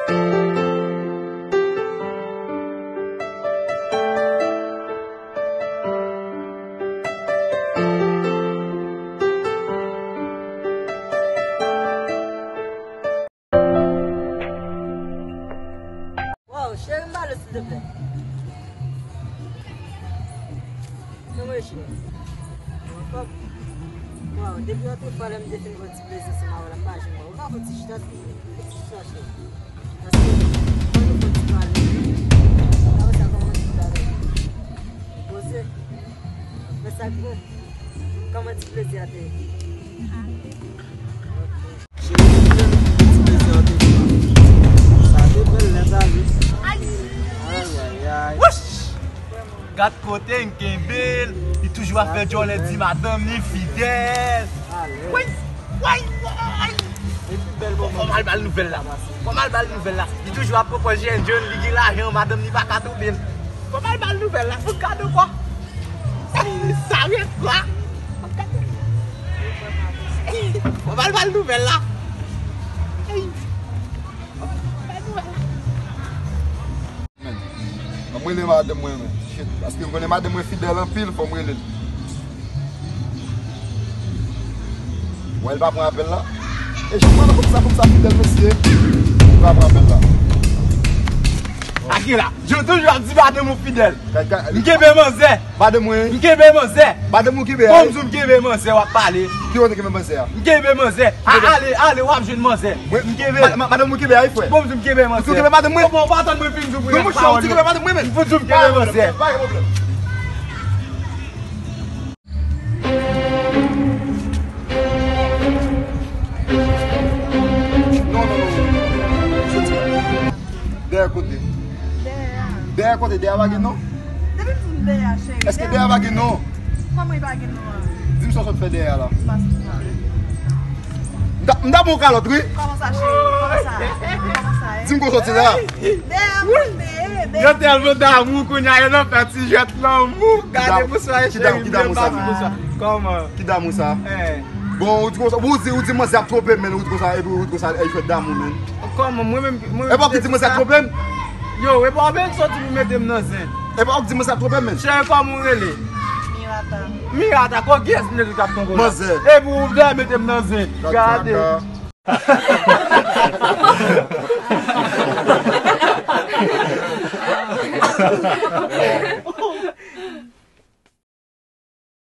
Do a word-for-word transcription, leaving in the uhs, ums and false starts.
Wow, cheri, m pale, silteplè. Kòman w ye, cheri? Anfòm? Wow, depi lòt fwa lè m te fin pran ti plezi ansanm avè w la, m pa janm wè w. Ou ka fè ti chita, ti chita, cheri. Paske fò nou fè ti pale. Apre sa, kòman ti bagay? Poze. Fè sa k bon. Kòman ti plezi a te ye? Cheri, ti plezi a te ye. Sa te bèl nèt ale. Ay, ay, ay. Wouch! Gad kote m kenbe l. Li toujou ap fè djòlè, di madanm li fidèl. Woy, woy, woy. Fò m al ba l nouvèl la. Fò m al ba l nouvèl la. Li toujou ap pran pòz jèn jèn, li gen lajan, madanm li pa ka tonbe l. Fò m al ba l nouvèl la. Fò m gade kwa. Sa rèd kwa. Fò m al ba l nouvèl la. Fò m al ba l nouvèl la. Men, ann rele madanm mwen, men. Shit, paske m konnen madanm mwen fidèl anpil, fò m rele l. Wè, l pa pran apèl la. E jan m wè l konsa, konsa fidèl, mesye. L pa pran apèl la. Akila, yo toujou ap di madanm ou fidèl. Ka, ka, m kenbe manzè. Madanm mwen. M kenbe manzè. Madanm ou kenbe a. Bon, m di w m kenbe manzè, w ap pale. Ki kote kenbe manzè a? M kenbe manzè. A, ale, ale, w ap jwenn manzè. Mwen, m kenbe. Ma, ma, madanm ou kenbe a, wi, frè? Bon, m di w m kenbe manzè. Ou kenbe madanm mwen? Bon, bon, pa tann mwen fin di w premye pawòl yo. Ou kenbe madanm mwen, men. M di w m kenbe manzè. Pa gen pwoblèm. Non, non, non, non. Soti. Dèyè kote? Dèyè a. Dèyè kote? Dèyè a pa gen non? Depi m di w dèyè a, cheri. Èske dèyè a pa gen non? Kòman li pa gen non an? Di m sa w sot fè dèyè a la. M pa sot fè anyen. M ta, m ta ba w kalòt, wi. Kòman sa, cheri? Kòman sa? Kòman sa, e? Di m kote w soti la. Dèyè a mwen te ye, dèyè. Yo tèlman damou kounye a, yo nan fè ti jwèt lanmou. Gade bonswa, cheri, m byen pase bonswa. Kòman? Ki damou sa? Eh. Bon, ou di konsa, ou di, ou di manzè ap twonpe m, men ou di konsa, epi ou di konsa, e jwèt damou, men. Kòman? Mwen menm, mwen menm. E pa ou ki di manzè ap twonpe m? Yo, e pa ou menm ki soti pou mete m nan zen. E pa ou ki di manzè ap twonpe m, men. Cheri, kòman ou rele? Mirata. Mirata, kò kiyès ki mete w k ap twonpe w la? Manzè. Epi ou vle mete m nan zen. Gade.